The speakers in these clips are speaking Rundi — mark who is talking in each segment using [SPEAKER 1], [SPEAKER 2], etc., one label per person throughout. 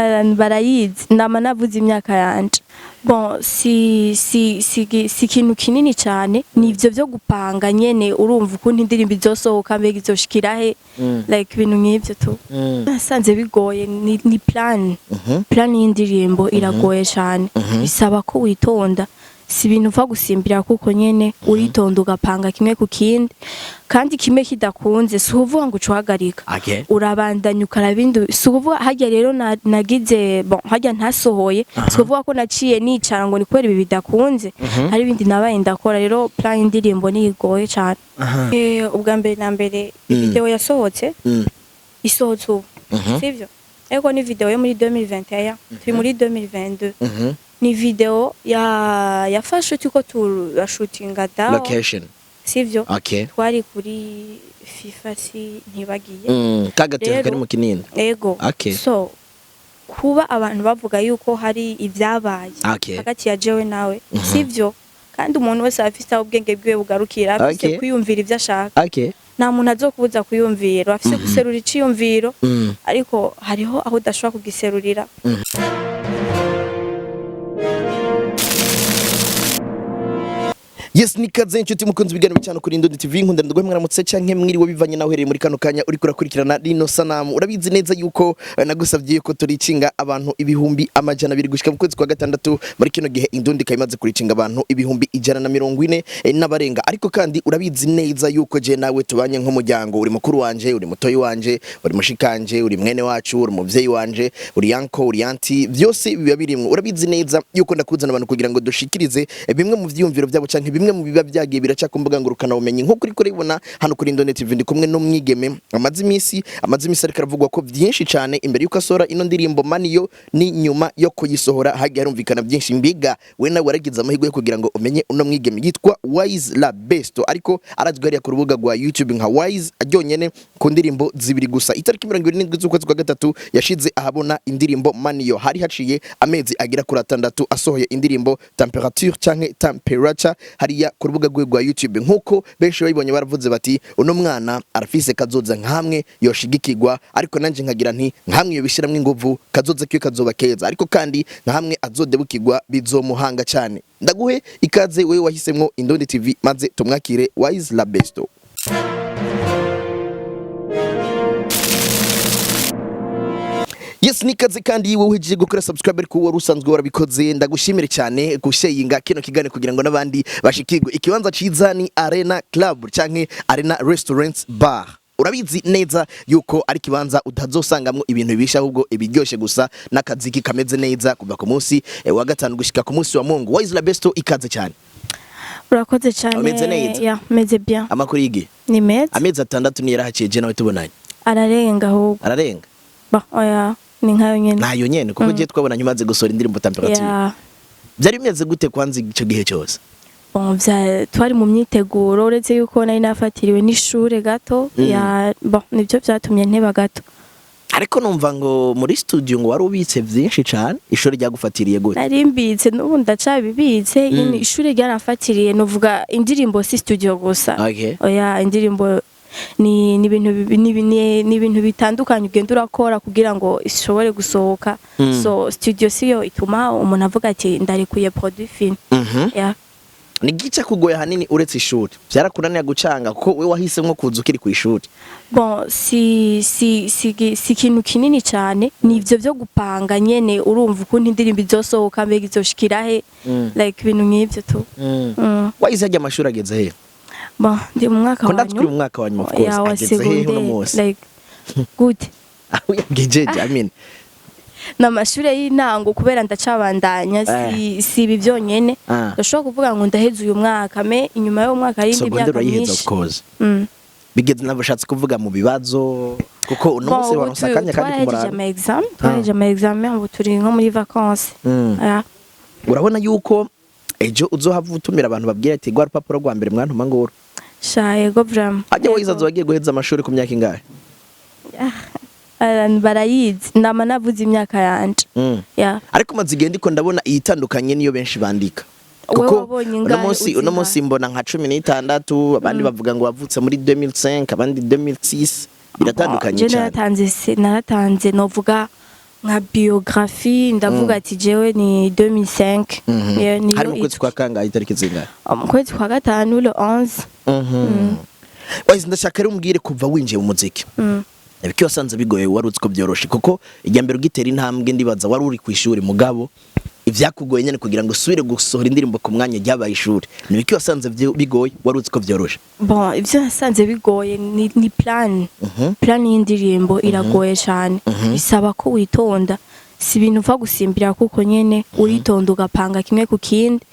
[SPEAKER 1] Abantu barayizi, ndama navuze imyaka yanje. Bon, si ikintu kinini cyane, ni ivyo vyo gupanga nyene. Urumva ukuntu indirimbo izosohoka, mbega izoshikira he, like ibintu nk'ivyo tu. Nasanze bigoye, ni plan. Plan y'indirimbo iragoye cyane, bisaba ko witonda. Si ibintu upfa gusimbira, kuko nyene uritonda ugapanga kimwe ku kindi, kandi kimwe kidakunze si ukuvuga ngo ucuhagarika. Urabandanya ukaraba ibindi. Si ukuvuga harya rero nagize, bon, harya ntasohoye, si ukuvuga ko naciye nicara ngo ni kubera ibi bidakunze. Hari ibindi nabaye ndakora. Rero plan y'indirimbo nigoye cyane. Ubwa mbere na mbere, video yasohotse, isohotse ubu, sivyo? Ariko ni video yo muri 2021, turi muri 2022. Ni video ya yafashwe turiko turashutinga dawa.
[SPEAKER 2] Location.
[SPEAKER 1] Sivyo?
[SPEAKER 2] Okay.
[SPEAKER 1] Twari kuri FIFA, si ntibagiye.
[SPEAKER 2] Kagateka
[SPEAKER 1] Rero-
[SPEAKER 2] kari mu Kinindo.
[SPEAKER 1] Ego.
[SPEAKER 2] Okay.
[SPEAKER 1] So kuba abantu bavuga yuko hari ibyabaye hagati ya jewe nawe, sivyo? Kandi umuntu wese afise aho ubwenge bwiwe bugarukira, afise kwiyumvira ivyo ashaka. Nta muntu azokubuza kwiyumvira, afise guserura iciyumviro, ariko hariho aho udashobora kugiserurira.
[SPEAKER 2] Yes, nikaze inshuti mukunzi ibiganiro cyane kuri Indundi TV. Nkunda ndagwe mwaramutse canke mwiriwe, bivanye naho uherereye muri kano kanya uriko urakurikirana rino sanamu. Urabizi neza yuko nagusavye yuko turicinga abantu 200,000 gushika mu kwezi kwa gatandatu. Muri kino gihe Indundi ikaba imaze kuricinga abantu 140,000 n'abarenga. Ariko kandi urabizi neza yuko je nawe tubanye nk'umuryango. Uri mukuru wanje, uri mutoyi wanje, uri mushikanje, uri mwene wacu, uri umuvyeyi wanje, uri yanko, uri anti, byose biba birimwo. Urabizi neza yuko ndakuzana abantu kugira ngo dushikirize bimwe mu vyiyumviro byabo canke bimwe mu biba byagiye biraca ku mbuga ngurukana bumenyi. Nk'uko uriko urabibona hano kuri Indone TV, ndi kumwe n'umwigeme amaze iminsi ariko aravugwa ko byinshi cyane imbere yuko asohora ino ndirimbo Maniyo. Ni nyuma yo kuyisohora hagiye harumvikana byinshi. Mbiga we nawe waragize amahirwe yo kugira ngo umenye uno mwigeme yitwa Wise La Besto, ariko arazwi hariya ku rubuga rwa YouTube nka Wise ryonyene ku ndirimbo zibiri gusa. Itariki 27 z'ukwezi kwa gatatu yashize ahabona indirimbo Maniyo. Hari haciye amezi agera kuri 6 asohoye indirimbo Temperature canke Temperature hariya ku rubuga rwe rwa YouTube. Nk'uko benshi babibonye, baravuze bati uno mwana arafise kazoza, nkamwe yoshigikirwa. Ariko nanje nkagira nti nkamwe yobishiramwo inguvu, kazoza kiyo kazoba keza, ariko kandi nkamwe azodebukirwa bizomuhanga cyane. Ndaguhe ikaze wewe wahisemwo Indundi TV, maze tumwakire Wise La Besto. Yes, nikaze kandi wowe uhejeje gukora subscribe, ariko wari usanzwe warabikoze, ndagushimire cyane gusheyinga kino kiganiro kugira ngo n'abandi bashikirwe. Ikibanza ciza ni Arena Club canke Arena Restaurant Bar. Urabizi neza yuko ari ikibanza utazosangamwo ibintu bibisha, ahubwo ibiryoshe gusa n'akaziki kameze neza, kuva ku munsi wa gatanu gushika ku munsi wa Mungu. Wise La Besto, ikaze cyane.
[SPEAKER 1] Urakoze cyane.
[SPEAKER 2] Umeze neza?
[SPEAKER 1] Ya, meze bien.
[SPEAKER 2] Amakuru y'igi?
[SPEAKER 1] Ni meza.
[SPEAKER 2] Amezi 6 niyo yarahaciye je nawe tubonanye.
[SPEAKER 1] Ararenga ahubwo.
[SPEAKER 2] Ararenga.
[SPEAKER 1] Ba, oya, ni nkayo nyene.
[SPEAKER 2] Nayo nyene, kuko je twabonanye umaze gusohora indirimbo Temperature.
[SPEAKER 1] Ya.
[SPEAKER 2] Byari bimeze gute kwanza ico gihe cyose?
[SPEAKER 1] Bon, twari mu myiteguro, uretse yuko nari nafatiriwe n'ishure gato. Ya, bon, nibyo byatumye nteba gato.
[SPEAKER 2] Ariko numva ngo muri studio ngo wari ubitse vyinshi cane. Ishuri ryagufatiriye gute?
[SPEAKER 1] Nari mbitse, n'ubu ndacabibitse nyine. Ishure ryaramfatiriye. Nuvuga indirimbo si studio gusa. Oya, indirimbo ni ibintu ni ibintu bitandukanye ugenda urakora kugira ngo ishobore gusohoka. So studio siyo ituma umuntu avuga ati ndarekuye produit fini. Ya.
[SPEAKER 2] Ni gice kugoye hanini uretse ishuri? Vyarakunaniye gucanga kuko we wahisemwo kuza ukiri ku ishuri.
[SPEAKER 1] Bon, si ikintu kinini cyane, ni ivyo vyo gupanga nyene. Urumva ukuntu indirimbo izosohoka, mbega izoshikira he, like ibintu nk'ivyo tu.
[SPEAKER 2] Wahize harya amashuri ageze he?
[SPEAKER 1] Bon, ndi mu mwaka
[SPEAKER 2] Ko
[SPEAKER 1] wa
[SPEAKER 2] ndatwi mu mwaka wa nyuma, of course.
[SPEAKER 1] Ya, wa
[SPEAKER 2] Ageze hehe uno
[SPEAKER 1] secondaire,
[SPEAKER 2] munsi?
[SPEAKER 1] like gute?
[SPEAKER 2] Aho yagejeje, I mean.
[SPEAKER 1] Ni amashure y'intango kubera ndacabandanya. Si ibi byonyene. Ndashobora kuvuga ngo ndaheze uyu mwaka, me inyuma y'uwo mwaka hari indi
[SPEAKER 2] Secondaire
[SPEAKER 1] myaka
[SPEAKER 2] urayiheza, of
[SPEAKER 1] myinshi.
[SPEAKER 2] course. Bigeze nabashatse kuvuga mu bibazo, kuko uno
[SPEAKER 1] Bon,
[SPEAKER 2] munsi
[SPEAKER 1] ubu
[SPEAKER 2] waronse akanya kandi
[SPEAKER 1] twarahejeje
[SPEAKER 2] kumuraba.
[SPEAKER 1] ama examen, twarahejeje ama examen, ubu turi nko muri vacances. Ya.
[SPEAKER 2] Urabona yuko ejo uzohava utumira abantu babwira ati rwa rupapuro rwa mbere mwantuma nguru.
[SPEAKER 1] Sha, yego vraiment.
[SPEAKER 2] Hajya
[SPEAKER 1] Yego.
[SPEAKER 2] Wise azoba agiye guheza amashuri ku myaka ingahe?
[SPEAKER 1] Abantu barayizi, ndama navuze imyaka yanje. Ya.
[SPEAKER 2] Ariko maze igihe ndiko ndabona iyitandukanye niyo benshi bandika,
[SPEAKER 1] Wewe
[SPEAKER 2] kuko
[SPEAKER 1] wabonye
[SPEAKER 2] uno
[SPEAKER 1] ingahe?
[SPEAKER 2] munsi
[SPEAKER 1] Uzi
[SPEAKER 2] uno munsi mbona nka 16, abandi bavuga ngo wavutse muri 2005, abandi 2006. Biratandukanye
[SPEAKER 1] Je
[SPEAKER 2] cyane.
[SPEAKER 1] naratanze naratanze novuga Nka biographie, ndavuga ati jewe ni 2005. Yeah, niyo.
[SPEAKER 2] Hari mu kwezi kwa kangahe, itariki zingahe?
[SPEAKER 1] Mu kwezi kwa gatanu, le 11.
[SPEAKER 2] Wise, ndashaka rero umbwire, kuva winjiye mu muziki, ibiki wasanze bigoye wari uzi ko byoroshe? Kuko ijya mbere ugitera intambwe, ndibaza wari uri ku ishuri, mugabo ivyakugoye nyene kugira ngo usubire gusohora indirimbo ku mwanya ryabaye ishuri. Ni ibiki wasanze bigoye wari uzi ko byoroshe?
[SPEAKER 1] Bon, ivyo nasanze bigoye ni plan. Plan y'indirimbo iragoye cyane, bisaba ko witonda, si ibintu upfa gusimbira, kuko nyene uritonda ugapanga kimwe ku kindi,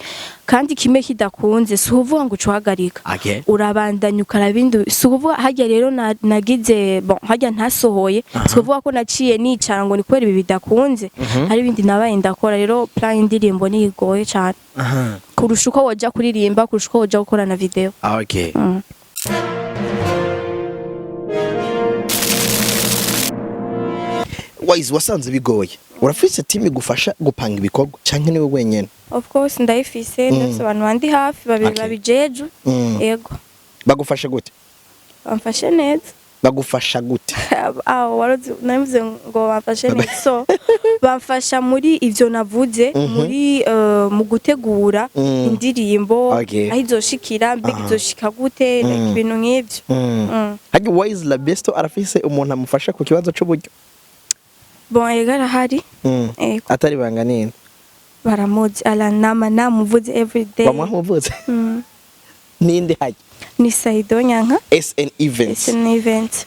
[SPEAKER 1] kandi kimwe kidakunze si ukuvuga ngo ucuhagarika. Urabandanya ukaraba ibindi. Si ukuvuga harya rero nagize, bon, harya ntasohoye, si ukuvuga ko naciye nicara ngo ni kubera ibi bidakunze. Hari ibindi nabaye ndakora. Rero plan y'indirimbo nigoye cyane kurusha uko woja kuririmba, kurusha uko woja gukora na video.
[SPEAKER 2] Wise, wasanze bigoye, urafise team igufasha gupanga ibikorwa canke niwe wenyene?
[SPEAKER 1] Of course ndayifise, ndafise abantu bandi hafi babiri babijejwe. Yego.
[SPEAKER 2] Bagufasha gute?
[SPEAKER 1] Bamfashe neza.
[SPEAKER 2] Bagufasha gute?
[SPEAKER 1] Aho warozi navuze ngo bamfashe neza, so bamfasha muri ivyo navuze, muri mu gutegura indirimbo, aho izoshikira, mbega izoshika gute, like ibintu nk'ivyo.
[SPEAKER 2] Harya Wise La Besto arafise umuntu amufasha ku kibazo c'uburyo?
[SPEAKER 1] Bon, ega arahari. Ego.
[SPEAKER 2] Atari banga nini?
[SPEAKER 1] Baramuzi, aranama namuvuze everyday.
[SPEAKER 2] Wamwamuvuze? Ninde harya?
[SPEAKER 1] Ni Saido Nyanka.
[SPEAKER 2] SN Events.
[SPEAKER 1] SN Event.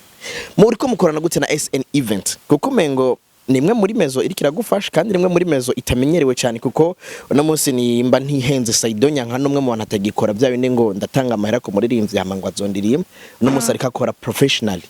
[SPEAKER 2] Muriko mukorana gute na SN Event? Kuko umengo ni imwe muri mezo iriko iragufasha, kandi nimwe muri mezo itamenyerewe cyane, kuko uno munsi nimba ntihenze, Saido Nyanka n'umwe mu bantu atagikora bya bindi ngo ndatanga amahera ku muririmbyi hama ngo azondirimba. Uno munsi ariko akora professionally.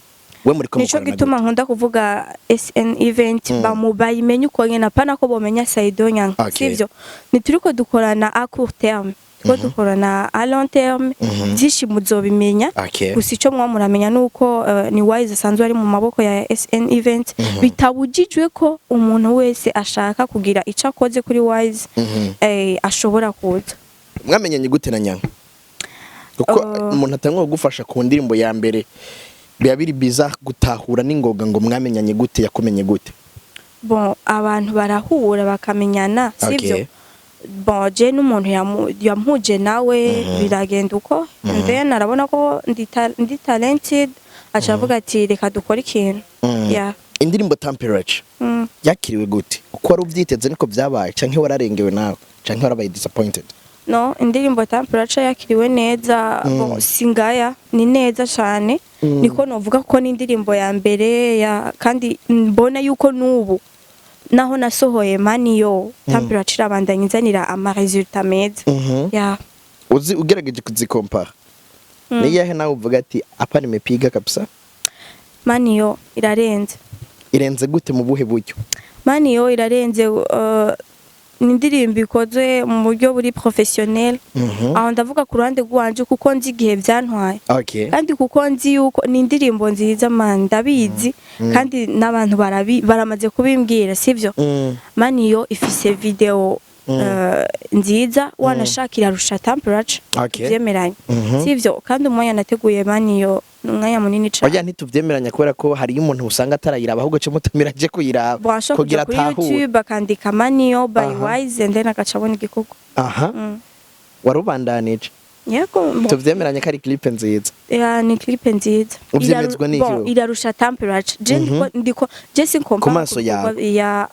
[SPEAKER 2] We muriko
[SPEAKER 1] Nico
[SPEAKER 2] mukorana
[SPEAKER 1] gituma
[SPEAKER 2] gute?
[SPEAKER 1] nkunda kuvuga SN Event, bayimenye uko nyene, apana ko bomenya Saido Nyanka. Sivyo, ntituriko dukorana à court terme, turiko dukorana à long terme. Byinshi muzobimenya. Gusa ico mwa muramenya nuko ni Wise asanzwe ari mu maboko ya SN Event, bitabujijwe ko umuntu wese ashaka kugira ico akoze kuri Wise ashobora kuza.
[SPEAKER 2] Mwamenyanye gute na Nyanka? Kuko umuntu atangwa kugufasha ku ndirimbo ya mbere, biba biri biza gutahura n'ingoga ngo mwamenyanye gute, yakumenye gute?
[SPEAKER 1] Bon, abantu barahura bakamenyana, sivyo? Bon, je n'umuntu yampuje nawe, biragenda uko, and then arabona ko ndi talented, aca avuga ati reka dukore ikintu. Yeah.
[SPEAKER 2] Indirimbo Temperature yakiriwe gute? Uko wari ubyiteze niko byabaye, canke wararengewe nawe, canke warabaye disappointed?
[SPEAKER 1] No, indirimbo Temperature yakiriwe neza. Bon, singaya ni neza cyane, niko novuga ko ni indirimbo ya mbere ya kandi mbona yuko n'ubu naho nasohoye Maniyo, Temperature irabandanya inzanira ama résultats meza. Yeah.
[SPEAKER 2] Uzi ugerageje kuzikompara, ni yahe nawe uvuga ati apa nimepiga kabisa?
[SPEAKER 1] Maniyo irarenze.
[SPEAKER 2] Irenze gute, mu buhe buryo?
[SPEAKER 1] Maniyo irarenze, ni indirimbo ikozwe mu buryo buri professionnel. Aho ndavuga ku ruhande rwanje, kuko nzi igihe byantwaye, kandi kuko nzi yuko ni indirimbo nziza man, ndabizi, kandi n'abantu baramaze kubimbwira, sivyo? Maniyo ifise video nziza, wanashaka irarusha Temperature. Vyemeranye, sivyo? Kandi umwanya nateguye Maniyo ni umwanya munini cane.
[SPEAKER 2] Oya, ntituvyemeranya, kubera ko hariyo umuntu usanga atarayiraba, ahubwo cyo mutumira aje kuyiraba
[SPEAKER 1] Bon, ashobora
[SPEAKER 2] kugira
[SPEAKER 1] kuja kuri
[SPEAKER 2] atahure.
[SPEAKER 1] YouTube akandika Maniyo by Wise, and then agaca abona igikorwa.
[SPEAKER 2] Warubandanije.
[SPEAKER 1] Yego, bon.
[SPEAKER 2] Tuvyemeranye ko ari clip nziza.
[SPEAKER 1] Ya, ni clip nziza.
[SPEAKER 2] Uvyemezwa n'iki
[SPEAKER 1] Bon,
[SPEAKER 2] wowe?
[SPEAKER 1] irarusha Temperature. Je ndiko je sinkompa
[SPEAKER 2] Ku maso yawe.
[SPEAKER 1] ya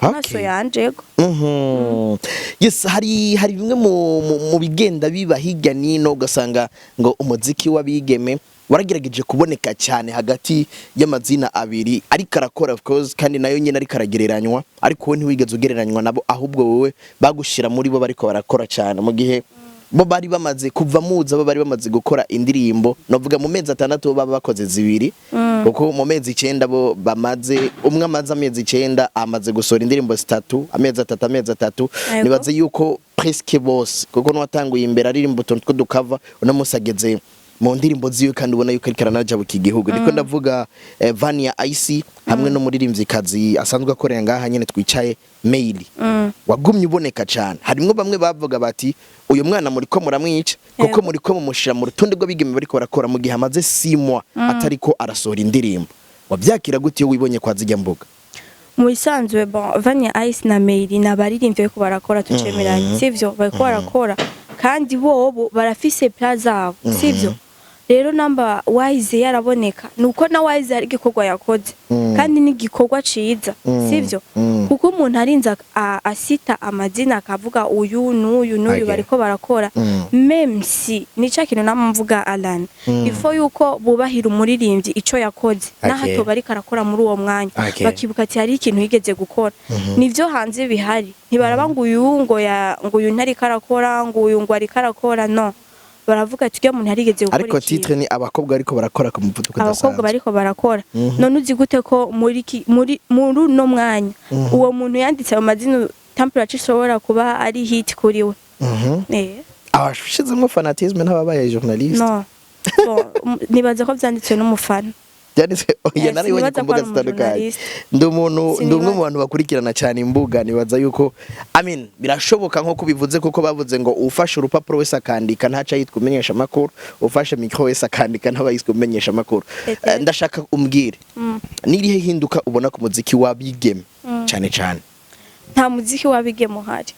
[SPEAKER 1] maso yanje, yego.
[SPEAKER 2] Yes, hari bimwe mu bigenda biba hirya nino, ugasanga ngo umuziki w'abigeme waragerageje kuboneka cyane hagati y'amazina abiri ariko arakora, of course, kandi nayo nyine ariko aragereranywa, ariko wowe ntiwigeze ugereranywa nabo, ahubwo wowe bagushira muri bo bariko barakora cyane, mu gihe bo bari bamaze kuva muza, bo bari bamaze gukora indirimbo, novuga mu mezi 6 bo baba bakoze zibiri, kuko mu mezi 9 bo bamaze, umwe amaze amezi 9 amaze gusohora indirimbo zitatu, amezi 3, amezi 3. Nibaze yuko presque bose, kuko n'uwatanguye imbere aririmba utuntu tw'udukava, uno munsi ageze mu ndirimbo ziwe, kandi ubona yuko ariko aranajabuka igihugu. Ndiko ndavuga Vania Ice hamwe n'umuririmvyikazi asanzwe akorera ngaha nyene twicaye, Mail. Wagumye uboneka cyane, harimwo bamwe bavuga bati uyu mwana muriko muramwica, kuko muriko mumushira mu rutonde rw'abigeme bariko barakora mu gihe amaze 6 mois atariko arasohora indirimbo. Wavyakira gute iyo wibonye kwa zijya mbuga?
[SPEAKER 1] Mu bisanzwe, bon, Vania Ice na Meili ni abaririmbyi bariko barakora, tucemeranye, sivyo? Bariko barakora kandi bobo barafise plan zabo, sivyo? Rero namba Wise yaraboneka, nuko na Wise hari igikorwa yakoze kandi ni igikorwa ciza, sivyo? Kuko umuntu arinze asita amazina akavuga uyu n'uyu n'uyu bariko barakora, même si nica kintu namvuga Alan, ifo yuko bubahira umuririmbyi ico yakoze naho atoba ariko arakora muri uwo mwanya, bakibuka ati hari ikintu yigeze gukora. Nivyo hanze bihari, ntibaraba ngo uyu ngo ya ngo uyu ntariko arakora, ngo uyu ngo ariko arakora. No baravuga ati uriya muntu yarigeze gukora
[SPEAKER 2] Ariko
[SPEAKER 1] ikintu.
[SPEAKER 2] titre ni abakobwa ariko barakora ku muvuduko
[SPEAKER 1] Abakobwa
[SPEAKER 2] udasanzwe.
[SPEAKER 1] bariko barakora. None uzi gute ko muri uno mwanya uwo muntu yanditse ayo mazina, Temperature ishobora kuba ari hit kuri we?
[SPEAKER 2] Abashizemo fanatisme n'ababaye journaliste.
[SPEAKER 1] No, bon, nibaza ko vyanditswe n'umufana.
[SPEAKER 2] Byanditse oya, naribonye
[SPEAKER 1] Sinibaza
[SPEAKER 2] ku
[SPEAKER 1] ko
[SPEAKER 2] mbuga
[SPEAKER 1] ari
[SPEAKER 2] zitandukanye.
[SPEAKER 1] umujournaliste.
[SPEAKER 2] Ndi umuntu, ndi umwe
[SPEAKER 1] Sinibaza.
[SPEAKER 2] mu bantu bakurikirana cyane imbuga. Nibaza yuko, I mean, birashoboka nko kubivuze, kuko bavuze ngo ufashe urupapuro wese akandika ntaca yitwa umenyesha amakuru, ufashe micro wese akandika ntaba yitwa umenyesha amakuru.
[SPEAKER 1] Peut-être.
[SPEAKER 2] Ndashaka umbwire nirihe hinduka ubona ku muziki w'abigeme cyane cyane?
[SPEAKER 1] Nta muziki w'abigeme uhari.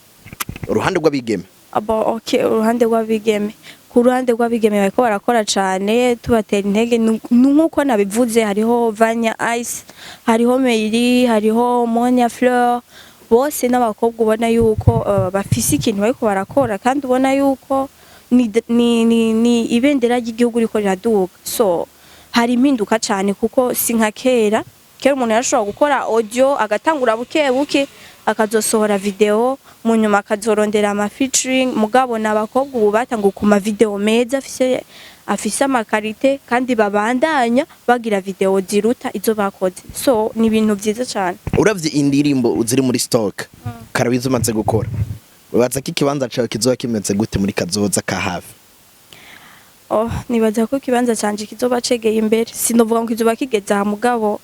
[SPEAKER 2] Uruhande rw'abigeme.
[SPEAKER 1] Abo, okay, uruhande rw'abigeme, ku ruhande rw'abigeme bariko barakora cane, tubatera intege. Nk'uko nabivuze, hariho Vanya Ice, hariho Meili, hariho Monia Fleur, bose n'abakobwa ubona yuko bafise ikintu bariko barakora kandi ubona yuko ni ibendera ry'igihugu riko riraduga. So hari impinduka cane kuko si nka kera. Kera umuntu yarashobora gukora audio agatangura buke buke, akazosohora video mu nyuma, akazorondera ama featuring. Mugabo n'abakobwa ubu batanguye ku ma video meza afise ama qualité kandi babandanya bagira video ziruta izo bakoze. So ni ibintu vyiza cane.
[SPEAKER 2] Uravye indirimbo ziri muri stock karabizi umaze gukora, wibaza ko ikibanza cawe kizoba kimeze gute muri kazoza ka hafi?
[SPEAKER 1] Oh, nibaza ko ikibanza canje kizoba cegeye imbere. Sinovuga ngo kizoba kigeze aha, mugabo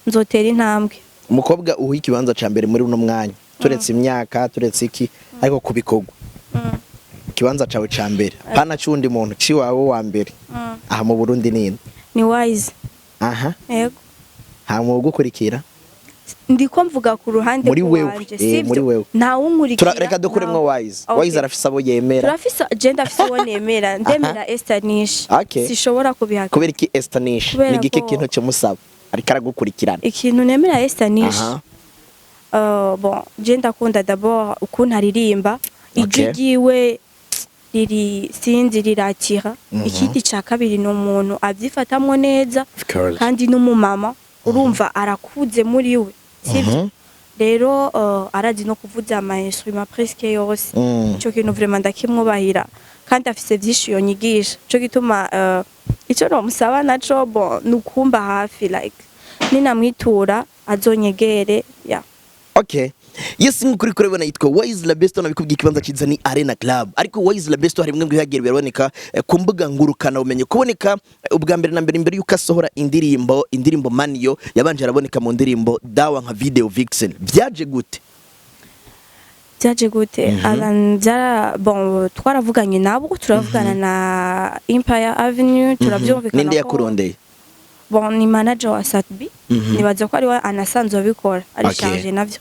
[SPEAKER 1] nzotera intambwe.
[SPEAKER 2] Umukobwa uha ikibanza ca mbere muri uno mwanya, turetse imyaka, turetse iki, ariko ku bikorwa, ikibanza cawe ca mbere, pana c'uwundi muntu, ciwawe wa mbere aha mu Burundi ninde?
[SPEAKER 1] Ni Wise.
[SPEAKER 2] Aha?
[SPEAKER 1] Yego.
[SPEAKER 2] Nta mu gukurikira?
[SPEAKER 1] Ndiko mvuga ku ruhande
[SPEAKER 2] Muri wewe,
[SPEAKER 1] rwanje, sivyo?
[SPEAKER 2] muri wewe.
[SPEAKER 1] Nta wunkurikira.
[SPEAKER 2] Reka dukuremwo Wise. Wise arafise abo yemera.
[SPEAKER 1] Turafise, je ndafise uwo nemera, ndemera Esther Nish. Sishobora kubihakana.
[SPEAKER 2] Kubera iki Esther Nish?
[SPEAKER 1] Kubera
[SPEAKER 2] Ni igiki kintu kimusaba ariko aragukurikirana?
[SPEAKER 1] Ikintu nemera Esther Nish, bon, je ndakunda d'abord ukuntu aririmba, ijwi ryiwe riri, sinzi, rirakira. Ikindi ca kabiri, ni umuntu avyifatamwo neza
[SPEAKER 2] Of course.
[SPEAKER 1] kandi n'umumama, urumva arakuze muri we, sivyo? Rero arazi no kuvuza ama instrument presque yose. Ico kintu vraiment ndakimwubahira kandi afise vyinshi yonyigisha. Ico gituma ico nomusaba naco, bon, ni ukumba hafi, like ninamwitura azonyegere ya.
[SPEAKER 2] Okay. Yes, nk'ukuri kurabona yitwa Wise La Besto, nabikubwiye, ikibanza ciza ni Arena Club. Ariko Wise La Besto hari bimwe bihagiye biraboneka ku mbuga ngurukana bumenyi. Kuboneka ubwa mbere na mbere, imbere yuko asohora indirimbo Maniyo, yabanje araboneka mu ndirimbo Dawa nka Video Vixen. Vyaje gute?
[SPEAKER 1] Byaje gute, Alan? Byara, bon, twaravuganye nabo, turavugana na Empire Avenue, turavyumvikana
[SPEAKER 2] Ninde yakurondeye?
[SPEAKER 1] Bon, ni manager wa Satbi. Nibaza ko ariwe anasanzwe abikora, ari chargé navyo.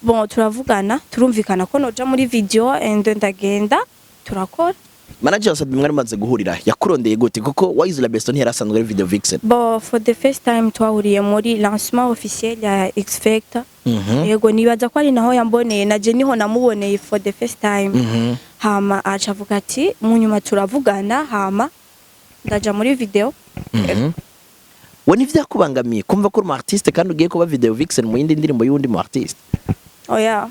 [SPEAKER 1] Bon, turavugana, turumvikana ko noja muri video and ndagenda turakora.
[SPEAKER 2] Manager wa Sabi mwari mumaze guhurira, yakurondeye gute? Kuko Wise La Besto ntiyari asanzwe ari Video Vixen.
[SPEAKER 1] Bon, for the first time twahuriye muri lancement officiel ya X Factor. Yego, nibaza ko ari naho yamboneye, naje niho namuboneye for the first time. Hama aca avuga ati, mu nyuma turavugana, hama ndaja muri video.
[SPEAKER 2] We ntivyakubangamiye kumva ko uri umu artiste kandi ugiye kuba Video Vixen mu yindi ndirimbo y'uwundi mu artiste?
[SPEAKER 1] Oya.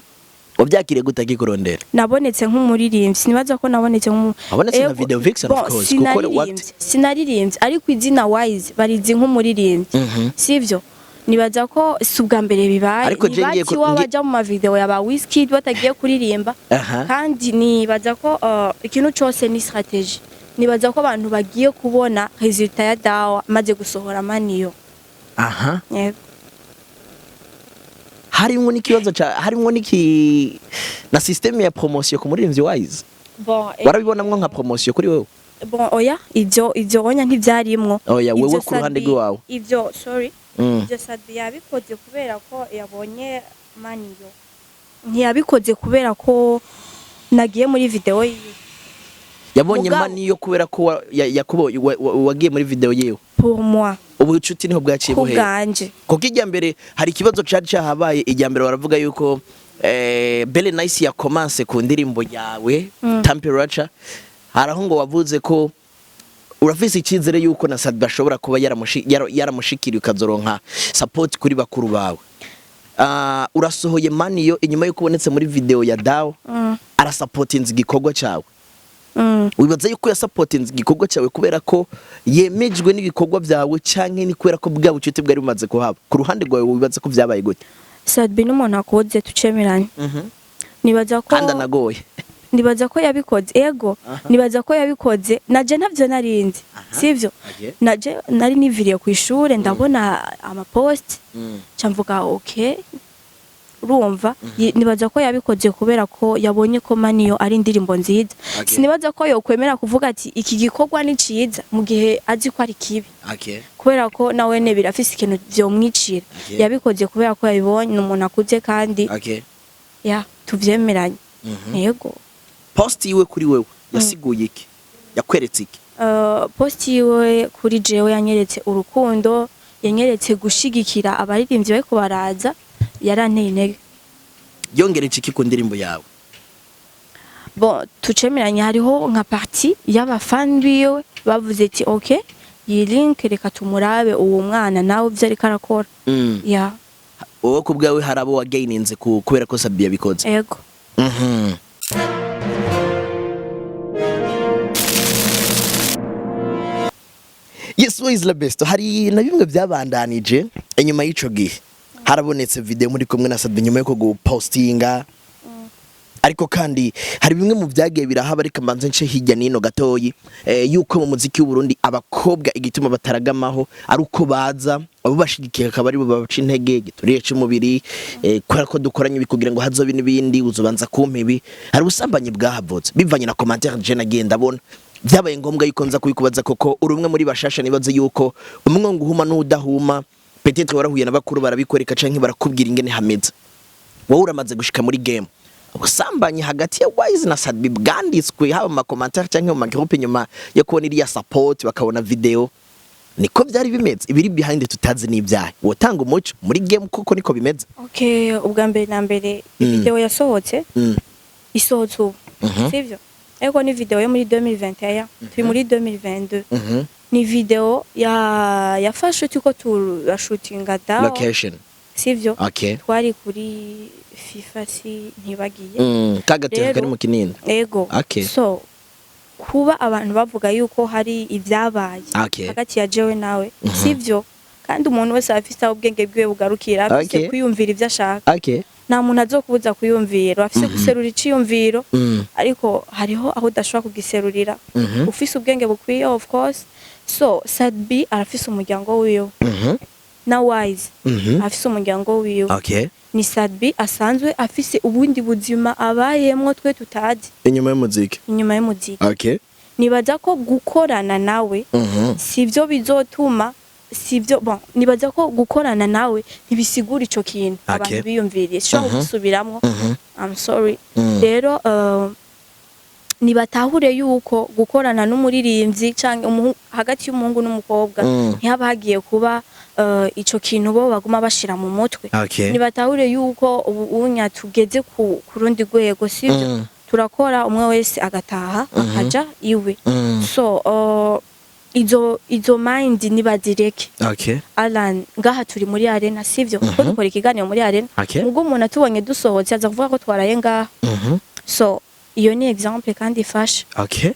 [SPEAKER 2] Wabyakiriye gute akikurondera?
[SPEAKER 1] Nabonetse nk'umuririmbyi, sinibaza ko nabonetse nk'umu
[SPEAKER 2] Wabonetse nka
[SPEAKER 1] Ego,
[SPEAKER 2] Video Vixen, of
[SPEAKER 1] bon,
[SPEAKER 2] course, kuko
[SPEAKER 1] sinaririmbye, sinaririmbye, ariko izina Wise barizi nk'umuririmbyi, sivyo? Nibaza ko si ubwa mbere bibaye.
[SPEAKER 2] Ariko je ngiye
[SPEAKER 1] Niba baja mu mavideo ya ba Wizkid batagiye kuririmba. Kandi nibaza ko ikintu cose ni stratégie. Nibaza ko abantu bagiye kubona résultat ya Dawa maze gusohora Maniyo. Yego.
[SPEAKER 2] Harimwo n'ikibazo ca, harimwo n'iki na système ya promotion ku muririmbyi Wise?
[SPEAKER 1] Bon,
[SPEAKER 2] Warabibonamwo nka promotion kuri wewe?
[SPEAKER 1] Bon, oya, ivyo onya ntivyarimwo.
[SPEAKER 2] Oya, wewe
[SPEAKER 1] Ivyo
[SPEAKER 2] ku ruhande
[SPEAKER 1] Sabi-
[SPEAKER 2] rw'iwawe.
[SPEAKER 1] Ivyo, sorry. Ibyo Sat-B yabikoze kubera ko yabonye Maniyo, ntiyabikoze kubera ko nagiye muri video yiwe.
[SPEAKER 2] Yabonye
[SPEAKER 1] Mugabo-
[SPEAKER 2] Maniyo kubera ko wagiye muri video yiwe.
[SPEAKER 1] Pour moi.
[SPEAKER 2] Ubucuti niho bwaciye
[SPEAKER 1] ku
[SPEAKER 2] buhera.
[SPEAKER 1] Bwanje.
[SPEAKER 2] Kuko ijya mbere hari ikibazo cari cahabaye. Ijya mbere baravuga yuko Belle Nice yakomanse ku ndirimbo yawe Temperature. Hari aho ngo wavuze ko urafise icyizere yuko na Sat-B ashobora kuba yaramushikiriye ukazoronka support kuri bakuru bawe. Urasohoye Maniyo inyuma yuko ubonetse muri video ya Dawo, arasapotinze igikorwa cyawe. Wibaza yuko yasapotinze igikorwa cyawe kubera ko yemejwe n'ibikorwa byawe, canke ni kubera ko bwa bucuti bwari bumaze kuhaba? Ku ruhande rwawe wibaza ko byabaye gute?
[SPEAKER 1] Sat-B n'umuntu akuze, tucemeranye. Nibaza ko
[SPEAKER 2] Kandi anagoye.
[SPEAKER 1] Nibaza ko yabikoze, ego. Nibaza ko yabikoze, naje ntavyo narinzi, sivyo?
[SPEAKER 2] Okay.
[SPEAKER 1] Naje nari niviriye ku ishure, ndabona amapost, ca mvuga okay. Urumva, nibaza ko yabikoze kubera ko yabonye ko Maniyo ari indirimbo nziza. Sinibaza ko yokwemera kuvuga ati iki gikorwa ni ciza mu gihe azi ko ari kibi, kubera ko nawene birafise ikintu vyomwicira. Yabikoze kubera ko yabibonye, ni umuntu akuze kandi ya tuvyemeranye, yego.
[SPEAKER 2] Post yiwe kuri wewe yasiguye iki? Yakweretse iki?
[SPEAKER 1] Post yiwe kuri jewe yanyeretse urukundo, yanyeretse gushigikira abaririmbyi bariko baraza, yaranteye intege.
[SPEAKER 2] Yongereje iki ku ndirimbo yawe?
[SPEAKER 1] Bon, tucemeranye, hariho nka partie y'abafani biwe bavuze ati ok, iyi link reka tumurabe uwo mwana nawe ivyo ariko arakora. Ya.
[SPEAKER 2] Wowe ku bwawe hari abo wagaininze kubera ko Sat-B yabikoze?
[SPEAKER 1] Ego.
[SPEAKER 2] Yes, we is the best. Hari na bimwe byabandanije inyuma y'ico gihe. Harabonetse video muri kumwe na Sat-B nyuma yo gupostinga. Ariko kandi hari bimwe mu byagiye birahaba, ariko mbanze nce hirya nino gatoyi, yuko mu muziki w'u Burundi abakobwa igituma bataragamaho ari uko baza abo bashigikiye akaba ari bo babaca intege, gituriye c'umubiri, kubera ko dukoranye ibi kugira ngo hazobe n'ibindi, uzobanza kumpa ibi. Hari ubusambanyi bwahavutse bivanye na commentaire je nagiye ndabona. Byabaye ngombwa yuko nza kubikubaza koko uri umwe muri bashasha. Nibaze yuko umwe ngo uhuma n'udahuma, peut-être warahuye na bakuru barabikwereka canke barakubwira ingene hameze. Wowe uramaze gushika muri game. Ubusambanyi hagati ya Wise na Sat-B bwanditswe haba mu macommentaire canke mu magroupe nyuma yo kubona iriya support, bakabona video, niko byari bimeze? Ibiri behind tutazi n'ibyaha, wotanga umuco muri game koko niko bimeze?
[SPEAKER 1] Okay, ubwa mbere na mbere, video yasohotse, isohotse ubu, sivyo? Ariko ni video yo muri 2021, turi muri 2022. Ni video ya yafashwe turiko turashutinga Dawo.
[SPEAKER 2] Location.
[SPEAKER 1] Sivyo?
[SPEAKER 2] Okay.
[SPEAKER 1] Twari kuri FIFA, si ntibagiye.
[SPEAKER 2] Kagateka
[SPEAKER 1] Rero-
[SPEAKER 2] kari mu Kinindo.
[SPEAKER 1] Ego. So kuba abantu bavuga yuko hari ibyabaye hagati ya jewe nawe, sivyo. Kandi umuntu wese afise aho ubwenge bwiwe bugarukira, afise kwiyumvira ivyo ashaka. Nta muntu azokubuza kuyumvira, afise guserura iciyumviro, ariko hariho aho udashobora kugiserurira ufise ubwenge bukwiye, of course. So Sat-B arafise umuryango wiwe, na Wise afise umuryango wiwe. Ni Sat-B asanzwe afise ubundi buzima abayemwo twe tutazi.
[SPEAKER 2] Inyuma y'umuziki.
[SPEAKER 1] Inyuma y'umuziki. Nibaza ko gukorana nawe sivyo bizotuma, sivyo. Bon, nibaza ko gukorana nawe ntibisigura ico kintu abantu biyumviriye. Sinshobora kugisubiramwo. I'm sorry. Rero nibatahure yuko gukorana n'umuririmbyi canke hagati y'umuhungu n'umukobwa ntihaba hagiye kuba ico kintu bo baguma bashira mu mutwe. Nibatahure yuko ubu unya tugeze ku rundi rwego, sivyo? Turakora, umwe wese agataha, akaja iwe. So izo mind nibazireke. Alan, ngaha turi muri arena, sivyo? Ko dukora ikiganiro muri arena. Mubwo umuntu atubonye dusohotse aza kuvuga ko twaraye ngaha. So iyo ni exemple kandi ifasha.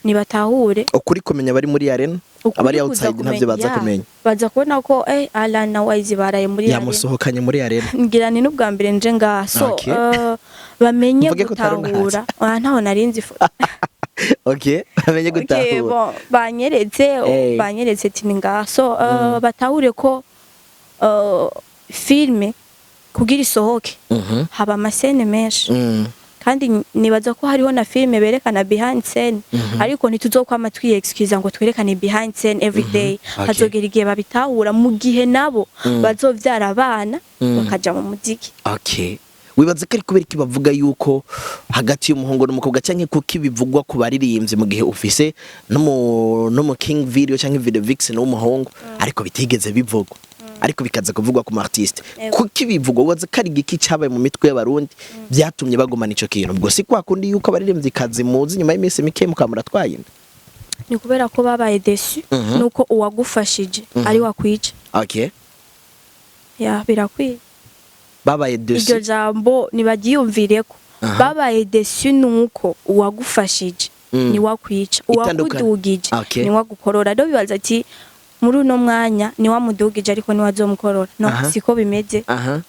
[SPEAKER 1] Nibatahure.
[SPEAKER 2] Ukuri kumenya bari muri arena.
[SPEAKER 1] Ukuri
[SPEAKER 2] Abari
[SPEAKER 1] kuza
[SPEAKER 2] outside ntavyo baza
[SPEAKER 1] ya,
[SPEAKER 2] kumenya.
[SPEAKER 1] Baza kubona ko Alan na Wise baraye muri arena.
[SPEAKER 2] Yamusohokanye muri arena.
[SPEAKER 1] Ngira ni n'ubwa mbere nje ngaha. So bamenye
[SPEAKER 2] Mvuge ko utari
[SPEAKER 1] gutahura. Ah, ntaho narinzi.
[SPEAKER 2] Okay, bamenye
[SPEAKER 1] Okay,
[SPEAKER 2] gutahura.
[SPEAKER 1] bon, banyeretse banyeretse ati ni ngaha. So batahure ko filme kugira isohoke haba amascène menshi. Kandi nibaza ko hariho na filime berekana behind scene, ariko ntituzokwama twiexcusa ngo twerekane behind scene every day. Hazogera igihe babitahura, mu gihe nabo bazovyara abana bakaja mu muziki.
[SPEAKER 2] Okay, wibaza ko ari kubera iki bavuga yuko hagati y'umuhungu n'umukobwa, canke kuki bivugwa ku baririmbyi, mu gihe ufise no mu King Video canke Video Vixen w'umuhungu, ariko bitigeze bivugwa, ariko bikaza kuvugwa ku artiste? Kuki bivugwa? Wibaza ko ari igiki cabaye mu mitwe y'Abarundi byatumye bagumana ico kintu? Ubwo si kwa kundi yuko abaririmbyi kazi muzi nyuma y'iminsi mike mukamura twayinda?
[SPEAKER 1] Ni kubera ko babaye déçus nuko uwagufashije ari wakwica. Ya, birakwiye.
[SPEAKER 2] Babaye
[SPEAKER 1] Iryo
[SPEAKER 2] déçus.
[SPEAKER 1] jambo ntibaryiyumvireko. Babaye déçus nuko uwagufashije ni wakwica, uwakudugije ni wagukorora. Rero bibaza ati muri uno mwanya ni wamudugije, ariko ni wazomukorora. No, siko bimeze.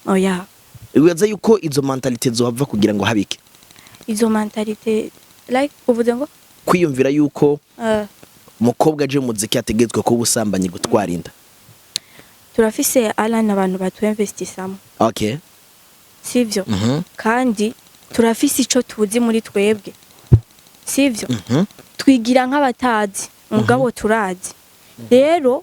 [SPEAKER 1] Oya.
[SPEAKER 2] Wibaza yuko izo mentalité zohava kugira ngo habike?
[SPEAKER 1] Izo mentalité, like uvuze ngo?
[SPEAKER 2] Kwiyumvira yuko umukobwa aje mu muziki ategetswe kuba ubusambanyi, gutwara inda.
[SPEAKER 1] Turafise Alan, abantu batuinvestisamo, sivyo? Kandi turafise ico tuzi muri twebwe, sivyo? Twigira nk'abatazi, mugabo turazi. Rero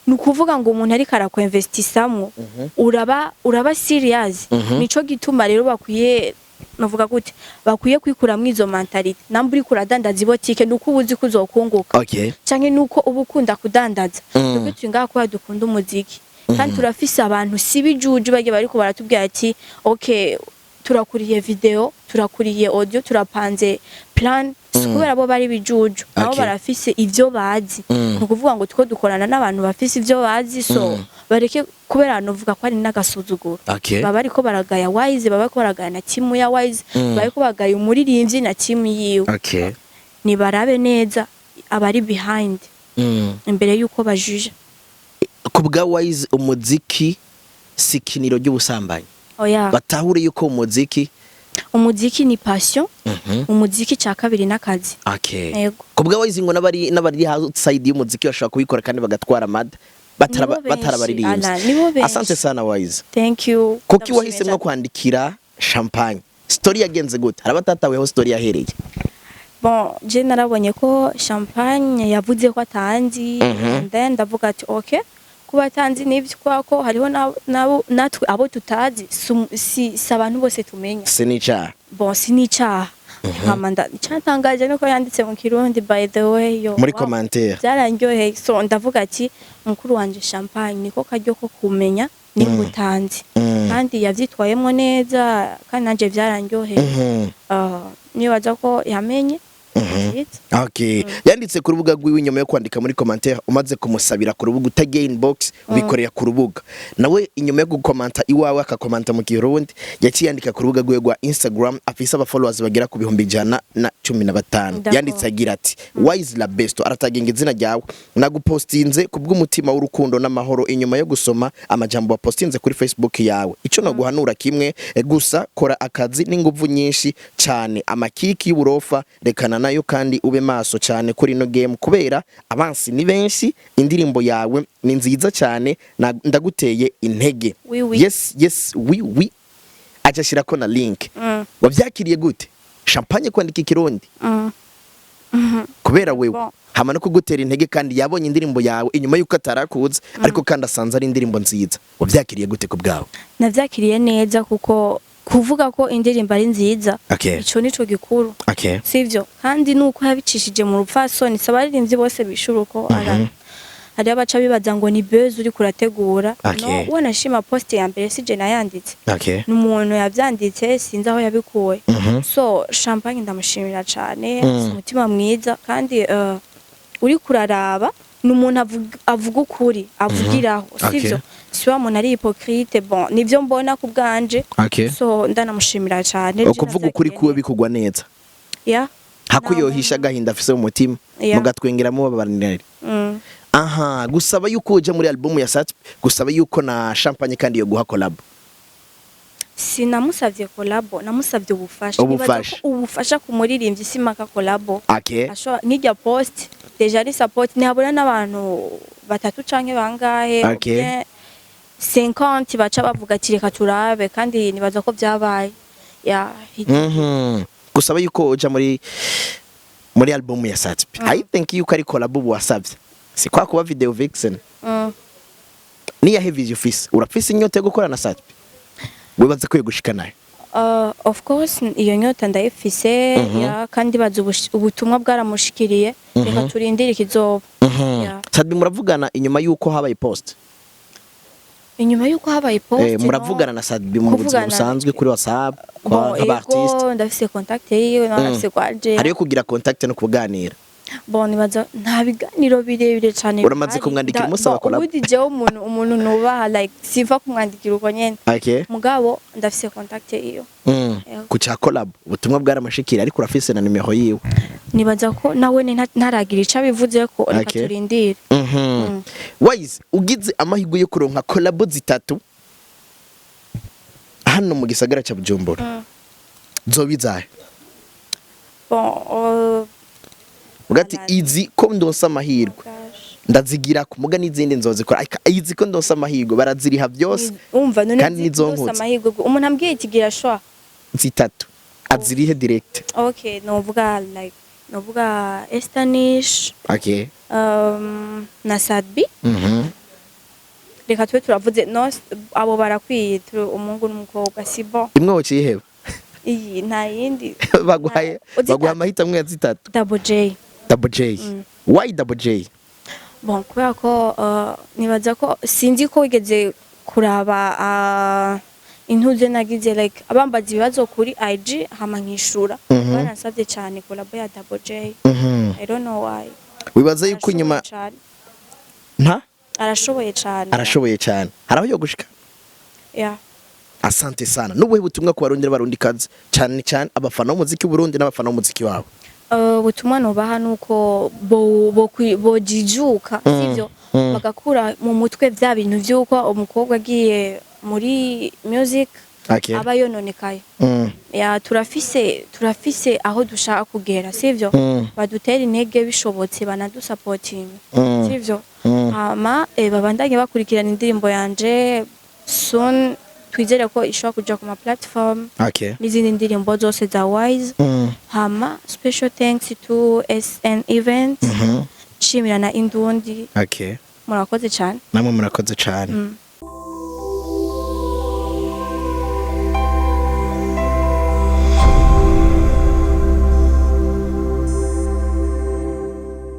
[SPEAKER 1] ni ukuvuga ngo umuntu ariko arakwinvestisamwo, uraba serious. Nico gituma rero bakwiye, navuga gute, bakwiye kwikuramwo izo mentalité. Namba uriko uradandaza ibotike, nuko uba uzi ko uzokunguka, canke nuko uba ukunda kudandaza. Twebwe turi ngaha kubera dukunda umuziki, kandi turafise abantu si bijuju bagiye bariko baratubwira ati okay, turakuriye video, turakuriye audio, turapanze plan. Si kubera bo bari bijuju, nabo barafise ivyo bazi. Ni ukuvuga ngo two dukorana n'abantu bafise ivyo bazi, so bareke kubera novuga ko ari n'agasuzuguro. Baba bariko baragaya Wise, baba bariko baragaya na timu ya Wise, baba bariko baragaya umuririmbyi na timu yiwe. Nibarabe neza abari behind imbere yuko bajuje.
[SPEAKER 2] Ku bwa Wise, umuziki si ikiniro ry'ubusambanyi.
[SPEAKER 1] Oya.
[SPEAKER 2] Batahure yuko umuziki
[SPEAKER 1] Umuziki ni passion. Umuziki ca kabiri n'akazi. Yego.
[SPEAKER 2] Ku bwa Wise, ngo n'abari outside y'umuziki bashobora kubikora kandi bagatwara amada
[SPEAKER 1] Nibo benshi,
[SPEAKER 2] batarabaririmbyi.
[SPEAKER 1] Alan, nibo benshi.
[SPEAKER 2] Asante sana, Wise.
[SPEAKER 1] Thank you.
[SPEAKER 2] Kuki
[SPEAKER 1] Ndagushimiye
[SPEAKER 2] wahisemwo
[SPEAKER 1] cyane.
[SPEAKER 2] kwandikira Champagne? Story yagenze gute? Hari abatataweho story yahereye.
[SPEAKER 1] Bon, je narabonye ko Champagne yavuze ko atanzi, and then ndavuga ati okay, kuba atanzi nivyo, kubera ko hariho natwe abo tutazi, si abantu bose tumenya.
[SPEAKER 2] Sinicaha.
[SPEAKER 1] Bon, si n'icaha. Hama icyantangaje nuko yanditse mu Kirundi, by the way, yo.
[SPEAKER 2] Muri
[SPEAKER 1] Wow.
[SPEAKER 2] commentaire.
[SPEAKER 1] Byarandyoheye. So ndavuga ati mukuru wanje Champagne, niko karyo ko kumenya nimba utanzi. Kandi yavyitwayemwo neza, kandi nanje vyarandyoheye. Nibaza ko yamenye. Vyiza.
[SPEAKER 2] Okay. Yanditse ku rubuga rwiwe inyuma yo kwandika muri commentaire, umaze kumusabira ku rubuga, utagiye inbox, ubikorera ku rubuga. Nawe inyuma yo gukomanta iwawe akakomanta mu Kirundi, yaciye yandika ku rubuga rwiwe rwa Instagram, afise aba followers bagera ku 115,000.
[SPEAKER 1] D'accord.
[SPEAKER 2] Yanditse agira ati: "Wise la besto," arataginga izina ryawe, "nagupostinze ku bw'umutima w'urukundo n'amahoro inyuma yo gusoma amajambo wapostinze kuri Facebook yawe. Ico naguhanura kimwe gusa, kora akazi n'inguvu nyinshi cyane, amakiki y'uburofa rekana nayo, kandi ube maso cyane kuri ino game kubera abansi ni benshi. Indirimbo yawe ni nziza cyane, ndaguteye intege."
[SPEAKER 1] Oui, oui.
[SPEAKER 2] Yes, oui oui. Aca ashirako na link. Wavyakiriye gute, Champagne kwandika Ikirundi kubera wewe,
[SPEAKER 1] Bon.
[SPEAKER 2] hama no kugutera intege, kandi yabonye indirimbo yawe inyuma yuko atarakuza, ariko kandi asanze ari indirimbo nziza? Wabyakiriye gute ku bwawe?
[SPEAKER 1] Navyakiriye neza, kuko kuvuga ko indirimbo ari nziza, ico nico gikuru, sivyo? Kandi nuko yabicishije mu rupfasoni, si abaririmbyi bose bishura uko. Ara hariho abaca bibaza ngo ni buzz uri kurategura. No wanashima, post ya mbere sije nayanditse, ni umuntu yavyanditse, sinzi aho yabikuye. So Champagne ndamushimira cane, afise umutima mwiza, kandi uri kuraraba ni umuntu avuga ukuri, avugiraho, sivyo? Si wa muntu ari hypocrite. Bon, nivyo mbona ku bwanje. So ndanamushimira cane.
[SPEAKER 2] Ukuvuga ukuri kuwe bikugwa neza,
[SPEAKER 1] ya.
[SPEAKER 2] hako yohisha agahinda afise mu mutima, mugatwengera mubabaranira. Aha gusaba yuko uja muri album ya Sat, gusaba yuko na Champagne kandi yo guha collab.
[SPEAKER 1] Sinamusavye collabo, namusavye ubufasha.
[SPEAKER 2] Ubufasha.
[SPEAKER 1] Nibaza ko ubufasha ku muririmbyi simaka collabo. Ashobora nk'irya post déjà ari support, ntihabura n'abantu batatu canke bangahe, bien 50, baca bavuga ati reka turabe, kandi nibaza ko vyabaye ya.
[SPEAKER 2] Gusaba yuko uja muri album ya Sat-B, I think yuko ari collab wasavye, si kwa kuba video vixen. Niyahe vision ufise? Urafise inyota yo gukora na Sat-B? Wibaza ko gushika nayo?
[SPEAKER 1] Of course, iyo nyota ndayifise, ya, kandi bazi ubutumwa bwaramushikiriye. Reka turindire ikizoba. Yeah.
[SPEAKER 2] Sat-B muravugana inyuma yuko habaye post?
[SPEAKER 1] Inyuma yuko habaye post?
[SPEAKER 2] Eh, muravugana na Sat-B mu buzima
[SPEAKER 1] Kuvugana-
[SPEAKER 2] busanzwe kuri WhatsApp kwa
[SPEAKER 1] Bon,
[SPEAKER 2] nk'aba artiste?
[SPEAKER 1] ego, ndafise contact yiwe, nawe ndafise kwa Jay.
[SPEAKER 2] Hariyo kugira contact no kuganira?
[SPEAKER 1] Bon, nibaza nta biganiro birebire cane
[SPEAKER 2] Uramaze
[SPEAKER 1] bihari.
[SPEAKER 2] kumwandikira umusaba
[SPEAKER 1] Bon,
[SPEAKER 2] collab?
[SPEAKER 1] ubundi jewe umuntu nubaha, like siva kumwandikira uko nyene. Mugabo ndafise contact yiwe. Ego.
[SPEAKER 2] Ku ca collab, ubutumwa bwaramushikira, ariko urafise na nimero yiwe?
[SPEAKER 1] Nibaza ko nawe ntaragira ico abivuzeko. Reka turindire.
[SPEAKER 2] Wise, ugize amahirwe yo kuronka collabo zitatu hano mu gisagara ca Bujumbura, zoba izahe?
[SPEAKER 1] Bon,
[SPEAKER 2] Uvuga ati
[SPEAKER 1] Ana-
[SPEAKER 2] izi ko ndonsa amahirwe
[SPEAKER 1] gosh.
[SPEAKER 2] Ndazigira ku muga n'izindi nzozikora, ariko izi ko ndonsa amahirwe baraziriha byose.
[SPEAKER 1] Umva none
[SPEAKER 2] Kandi nizo
[SPEAKER 1] zose
[SPEAKER 2] nkutse.
[SPEAKER 1] Amahirwe umuntu ambwiye ati gira shwa
[SPEAKER 2] Zitatu azirihe direct.
[SPEAKER 1] Okay, novuga like novuga Estanish, na Sat-B. Reka tube turavuze no abo barakwiye, turi umuhungu n'umukobwa, si bon?
[SPEAKER 2] Imwe wociheba?
[SPEAKER 1] Iyi nta yindi.
[SPEAKER 2] Baguhaye baguha amahitamo ya zitatu.
[SPEAKER 1] Double J.
[SPEAKER 2] Double J. Why Double J?
[SPEAKER 1] Bon, kubera ko nibaza ko sinzi ko wigeze kuraba intuze nagize, like abambaza ibibazo kuri IG hama nkishura. Baransavye cyane collabo ya Double J. I don't know why.
[SPEAKER 2] Wibaza yuko
[SPEAKER 1] Arashoboye
[SPEAKER 2] inyuma
[SPEAKER 1] cane.
[SPEAKER 2] Nta
[SPEAKER 1] Arashoboye cane.
[SPEAKER 2] Arashoboye cyane, hari aho yo gushika.
[SPEAKER 1] Yeah.
[SPEAKER 2] Asante sana. N'ubuhe butumwa ku Barundi n'Abarundi kazi, cyane cyane abafana b'umuziki w'Uburundi n'abafana b'umuziki wawe?
[SPEAKER 1] Ubutumwa nubaha nuko bojijuka, sivyo? Bagakura mu mutwe vya bintu vy'uko umukobwa agiye muri music aba yononekaye. Ya, turafise aho dushaka kugera, sivyo? Badutera intege bishobotse, banadusapotinga, sivyo? Hama babandanye bakurikirana indirimbo yanje. Soon twizere ko ishobora kuja ku ma platform n'izindi ndirimbo zose za Wise. Hama special thanks to SN Event, nshimira na Indundi. Murakoze cyane.
[SPEAKER 2] Namwe murakoze cyane.